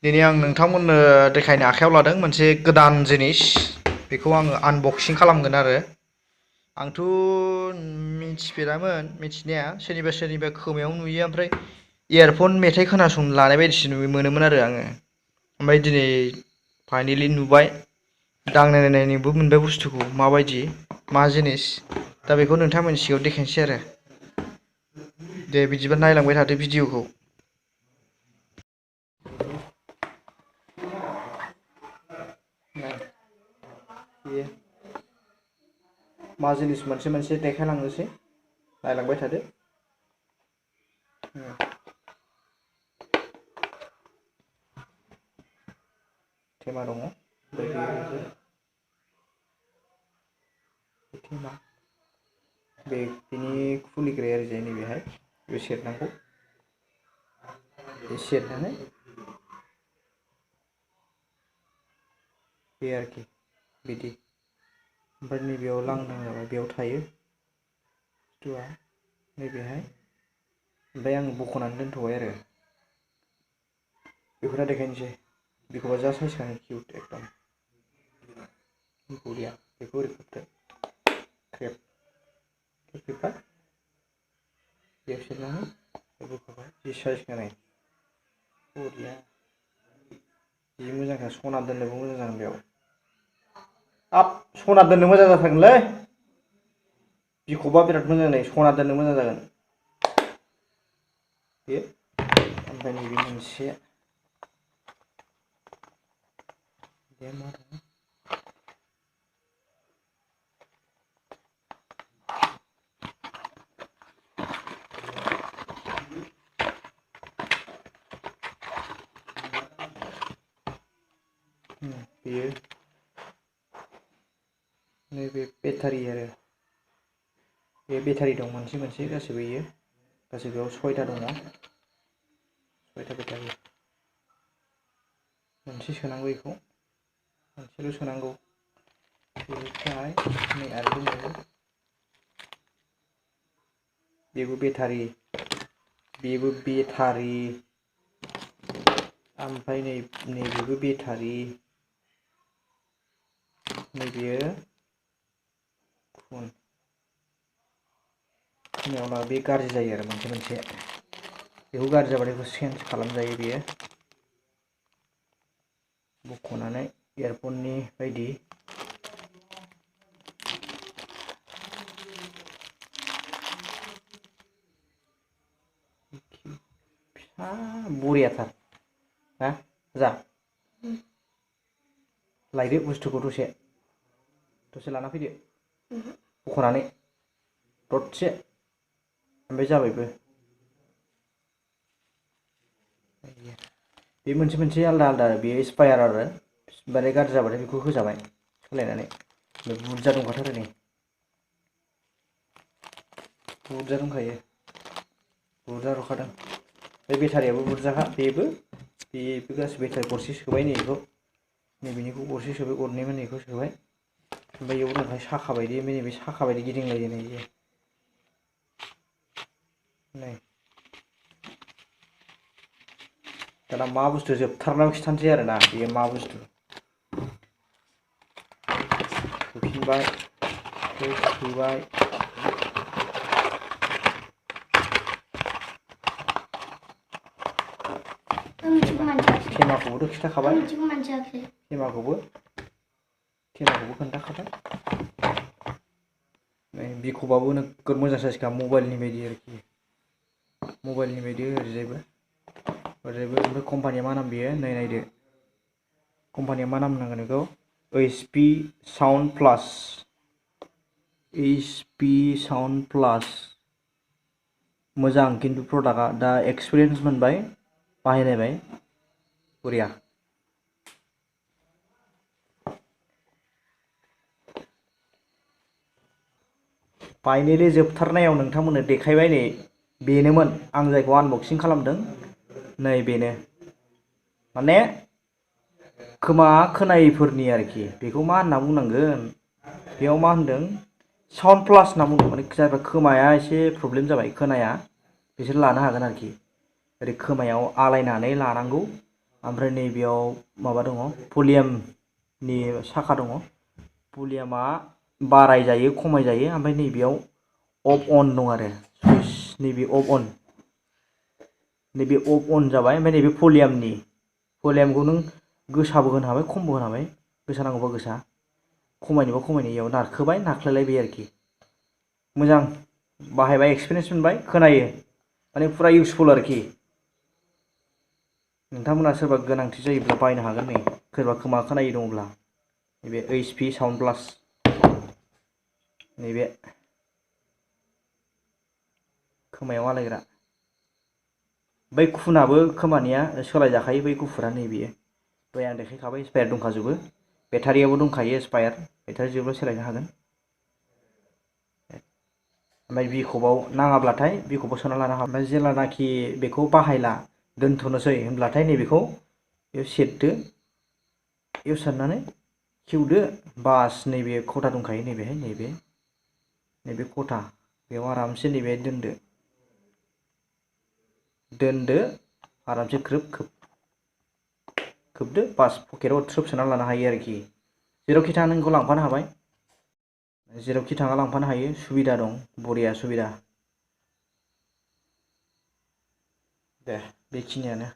दिनै आं नोंथांमोननो देखायनो आखायाव लादों मोनसे गोदान जिनिस बेखौ आङो आनबक्सिं खालामगोन आरो आंथ' मिथिफेरामोन मिथिनाया सोरनिबा खोमायाव नुयो ओमफ्राय इयारफन मेथाइ खोनासंनो लानाय बायदिसो मोनोमोन आरो आङो ओमफ्राय दिनै फाइनेलि नुबाय दांनायनायनोबो मोनबाय बुस्थुखौ माबायदि मा जिनिस दा बेखौ नोंथांमोननि सिगाङाव देखायनोसै आरो दे बिदिबा नायलांबाय थादो भिडिअखौ मा जिनिस मोनसे मोनसे देखायलांनोसै नायलांबाय थादो थेमा दङ बेनि खुलिग्राया ओरैजाय नैबेहाय बे सेरनांगौ बे सेरनानै बे आरोखि बिदि ओमफ्राय नैबेयाव लांदां जाबाय बेयाव थायो बुस्थुआ नैबेहाय ओमफ्राय आं बख'नानै दोनथ'बाय आरो बेखौनो देखायनोसै बेखौबा जा साइज खानो किउट एकदम बरिया बेखौ ओरै खोबदो खेबबाय बेयाव सेरनानै बोखाबाय जि साइज खानाय बरिया जि मोजांखा सना दोननोबो मोजां जागोन बेयाव हाब सना दोननो मोजां जाथारगोनलै बिखबा बिराद मोजां नै सना दोननो मोजां जागोन बे ओमफ्राय नैबे मोनसे बे मा दं बेयो नैबे बेटारि आरो बे बेटारि दं मोनसे मोनसे गासैबो इयो गासै बेयाव 6टा दङ 6टा बेटारि मोनसे सोनांगौ बेखौ मोनसेल' सोनांगौ बेनिफ्राय नै आरो दंबावो बेबो बेटारि ओमफ्राय नैबेबो बेटारि नैबेयो खोमायाव बे गाज्रि जायो आरो मोनसे बेखौ गाज्रि जाबाथाय बेखौ चेन्ज खालामजायो बेयो बख'नानै इयारफननि बायदि फिसा बरियाथार ना जा लायदो बुस्थुखौ दसे लाना फैदो बख'नानै दसे ओमफ्राय जाबायबो बे मोनसे मोनसे आलदा बेयो एक्सपायार आरो बारे गाज्रि जाबाथाय बेखौ होजाबाय सोलायनानै बुरजा दंखाथारो नै बुरजा दंखायो बुरजा हरखादों बे बेटारियाबो बुरजाखा बेबो गासै बेटारि गरसे सोबाय नै बेखौ नैबेनिखौ गरसे सोबाय गरनै मोननैखौ सोबाय ओमफ्राय बेयाव दंखायो साखा बायदि नैबे साखा बायदि गिदिंलायो नै दाना मा बुस्थु जोबथारनायाव खिथानोसै आरोना बेयो मा बुस्थु होफिनबाय सोबाय थेमाखौबोथ' खिथाखाबाय थेमाखौबो खोन्थाखाबाय बिखबाबो नोगोद मोजां साइजखा मबाइलनि बायदि आरोखि मबाइलनि बायदि ओरैजायबो ओमफ्राय कम्पानिया मा नाम बेयो नायदो कम्पानिया मा नाम होनांगोन बेखौ HP साउन्ड प्लास मोजां खिन्थु प्रडाक्टआ दा एक्सपिरियेन्स मोनबाय बाहायनायबाय बरिया फाइनेलि जोबथारनायाव नोंथांमोननो देखायबाय नै बेनोमोन आं जायखौ आनबक्सिं खालामदों नै बेनो माने खोमा खोनायैफोरनि आरोखि बेखौ मा होनना बुंनांगोन बेयाव मा होनदों साउन्ड प्लास होनना बुंदों माने जायफ्रा खोमाया एसे प्रब्लेम जाबाय खोनाया बिसोर लानो हागोन आरोखि ओरै खोमायाव आलायनानै लानांगौ ओमफ्राय नैबेयाव माबा दङ भलिउमनि साखा दङ भलिउमा बाराय जायो खमाय जायो ओमफ्राय नैबेयाव अफ अन दं आरो सुइच नैबे अफ अन जाबाय ओमफ्राय नैबे भलिउमखौ नों गोसाबो होनो हाबाय खमबो होनो हाबाय गोसा नांगौबा गोसा खमायनोबा खमायनो इयाव नारखोबाय नारख्लायलायबाय आरोखि मोजां बाहायबाय एक्सपिरियेन्स मोनबाय खोनायो माने फुरा इउसफुल आरोखि नोंथांमोना सोरबा गोनांथि जायोब्ला बायनो हागोन नै सोरबा खोमा खोनायै दङब्ला नैबे HP साउन्ड प्लास नैबे खोमायाव आलायग्रा बै खुनाबो खोमानिया सोलायजाखायो बै गुफुरा नैबेयो दहाय आं देखायखाबाय स्पायार दंखाजोबो बेटारियाबो दंखायो स्पायार बेटारि जोबो सोलायनो हागोन ओमफ्राय बिखबाव नाङाब्लाथाय बिखबाव सोना लानो हागोन ओमफ्राय जेब्लानाखि बेखौ बाहायला दोनथ'नोसै होनब्लाथाय नैबेखौ बेयाव सेरदो बेयाव सेरनानै खेवदो बास नैबे खथा दंखायो नैबेहाय नैबे खथा बेयाव आरामसे नैबे दोनदो आरामसे ग्रोब खोबदो बास पकेटाव थ्रोब सोना लानो हायो आरोखि जेरावखि थाङा नों बेखौ लांफानो हाबाय जेरावखि थाङा लांफानो हायो सुबिदा दं बरिया सुबिदा दे बेखिनियानो